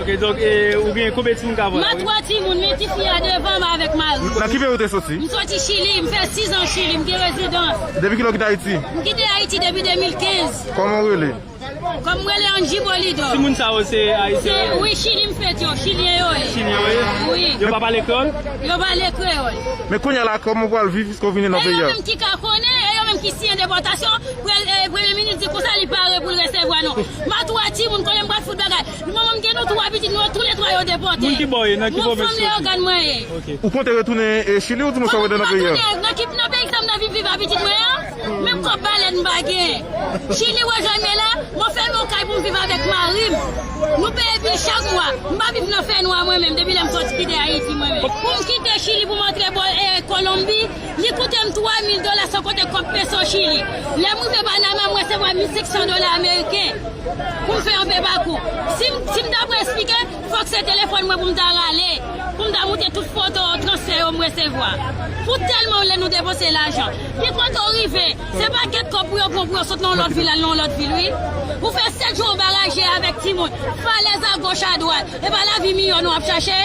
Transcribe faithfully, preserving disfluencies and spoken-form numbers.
Ok, donk, e, ou gen konbyen timoun k ap wè? M a twa timoun, men tifi a devan m avèk mari. Nan ki peyi ou te soti? M soti Chili, m fè sis an Chili, m gen rezidans. Depi kilè ou kite Ayiti? M kite Ayiti depi de mil kenz. Kòman ou rele? Kòm m rele Angie Polidor. Timoun sa yo se Ayisyen? Se, wi, Chili m fèt yo, Chilyen yo ye. Chilyen yo ye? Wi. Yo pa pale kreyòl? Yo pale kreyòl. Men kounye a la, kòman ou pral viv piske ou vini nan peyi a? E yo menm ki ka konnen, e yo menm ki siyen depòtasyon, premye minis di konsa li pare pou l resevwa nou. M a twa timoun, konnen m pral fout bagay. Manman m gen nou twa pitit, nou toulètwa yo depòte. Moun ki bò w ye, nan ki pwovens ou soti? Mwen fanm Leyogàn mwen ye. Ok. Ou konte retounen, e, Chili ou di nou sa w wè nan peyi a? Nan ki, nan peyi sa m nan vin viv a pitit mwen an? Menm kòb balèn m pa gen. Chili wè jan m ye la, mwen fèmen yon kay pou m viv avèk mari m. Nou peye bil chak mwa. M pa viv nan fènwa mwen menm, depi lè m soti kite Ayiti mwen menm. Pou m kite Chili pou m antre bò, e, Kolonbi, li koute m twa mil dola san konte kòb peso Chili. Lè m rive Panama, m resevwa mil senk san dola ameriken. Pou m fè yon pè pakou. Si m, si m ta pran esplike, fòk se telefòn mwen pou m ta rale, pou m ta montre tout foto transfè yo m resevwa. Pou tèlman lè nou depanse lajan. Pi kontan w rive, se pakèt kòb pou yo pran pou yo sot nan yon lòt vil al nan yon lòt vil, wi. Ou fè sèt jou anba raje avèk timoun, falèz agoch adwat. E pa lavi miyò nou ap chache?